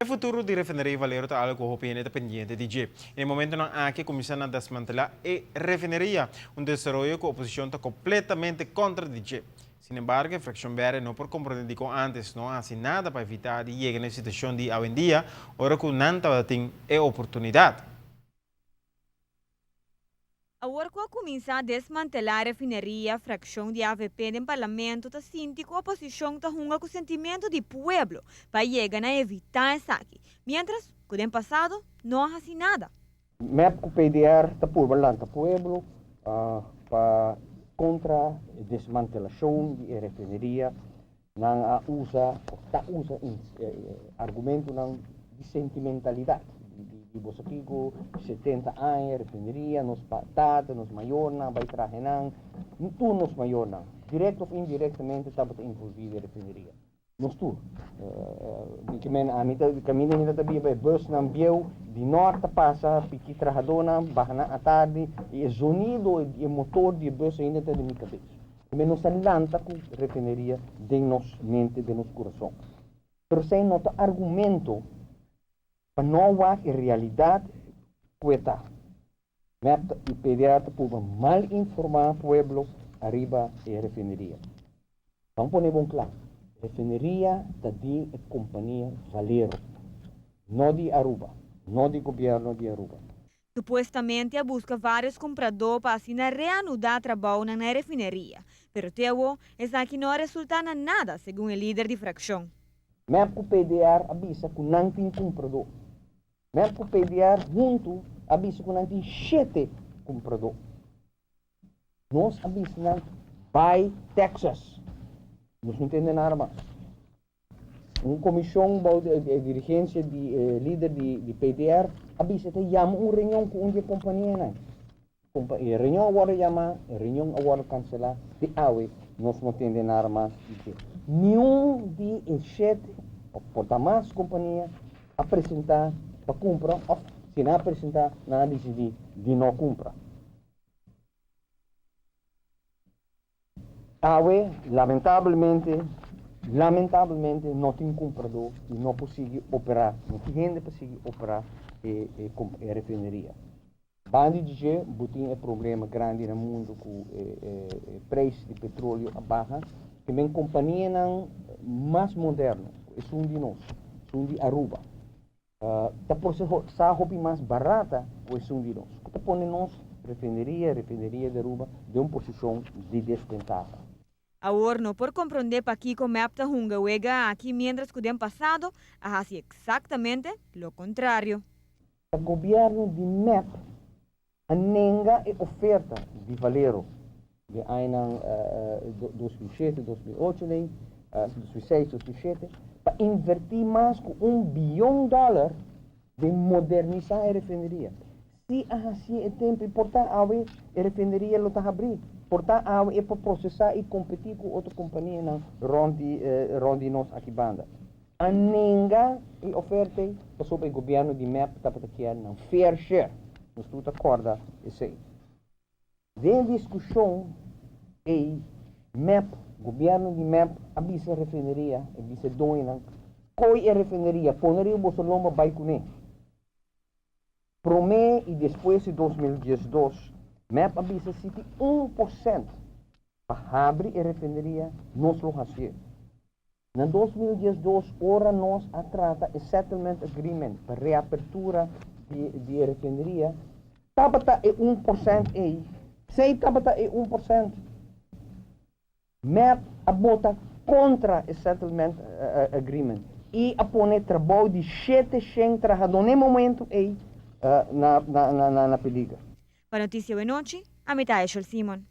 E futuro di refineria Valero ta algo cu hopi hende ta pendiente di dje. Na e momentonan aki cuminsa na desmantela e refineria, un desaroyo cu oposicion ta completamente contra di dje. Sinembargo, e fraccion berde no por comprende dicon antes no a haci nada pa evita di yega na e situacion di awendia ora cu nan tabatin e oportunidad. Awor ku a kuminsá desmantelá refineria, frakshon di avp den parlamento ta sinti ku oposishon ta hunga ku sentimentu di pueblo pa yega na evitá esaki, miéntras ku den pasado no a hasi nada. Mep ku PDR ta purba lanta pueblo pa kontra e desmantelashon di e refineria. Nan a usa of ta usa argumentonan di sentimentalidat, di boso kiko 70 aña refineria, nos tata, nos mayornan bai traha nan, tur nos mayornan, direct of indirectamente tabata envolvi den refineria. Nos tur. Mi ke men ami ta kaminda mi ta biba e busnan bieu di nort ta pasa piki trahadónan baha nan atardi i e zonido di e motor di e bus ainda ta den mi kabes. Primer nos a lanta ku refineria den nos mente, den nos kurason. Pero esei no ta argumento pa no wak e realidat ku e ta. Mep i PDR ta purba mal informá pueblo ariba e refineria. Ban pone bon kla, refineria ta di e kompania Valero, no di Aruba, no di gobierno di Aruba. Supuestamente a buska vários kumpradó pa asina reanudá trabounan na e refineria, pero te awo esaki no a resultá na nada, segun e lider di frakshon. Mep ku PDR a bisa ku nan tin kumpradó. Mep ku PDR huntu a bisa ku nan tin shete kumpradó. Nos a bisa nan bai Texas. Nos no tende nada mas. Un komishon bou di e dirigensia di e lider di PDR a bisa ta yama un reunion ku un di e kompanianan. E reunion a wòrdu yamá, e reunion a wòrdu kanselá, te awe nos no tende nada mas di dje. Niun di e shete òf por ta mas kompania a presentá pa kumpra òf si nan a presentá nan a disidí di no kumpra. Awe, lamentablemente, lamentablemente no tin kumpradó i no por sigui operá, no tin hende pa sigui operá e e refineria. Banda di dje bo tin e problema grandi na mundu ku e e preis di petroleo a baha, ke men kompanianan mas moderno ku esun di nos, esun di Aruba, Ta prosesá hopi mas barata ku esun di nos, ku ta pone nos refineria, refineria di Aruba, den un posishon di desbentaha. Awor no por komprondé pakiko mep ta hunga wega aki miéntras ku den pasado a hasi eksaktamente lo kontrario. Ta gobièrnu di mep a nenga e oferta di Valero den añanan 2007, 2008 den, 2006, 2007, pa invertí mas ku un biyon dòler den modernisá e refineria. Si a hasié e tempu i por ta awe e refineria lo ta habrí, por ta awe e por prosesá i kompetí ku otro kompanianan rònt di rònt di nos aki banda. A nenga e oferta ei pasobra e gobièrnu di mep tabata kier nan fair share. Nos tur ta kòrda esei. Den e diskushon ei mep, gobièrnu di mep a bisa refineria, a bisa e doñonan, Koi e refineria, pone riba boso lomba bai kuné. Promé i despues di 2012, mep a bisa si tin 1% pa habri e refineria, nos lo hasié. Na 2012 ora nos a trata e settlement agreement pa reapertura di di e refineria, tabata e 1% ei, p'esei tabata e 1%. Mep a bota kontra e settlement agreement i a pone trabou di 700 trahadó n'e momento ei na na na peliger. Pa Noticia Wenochi, ami ta Eshel Simon.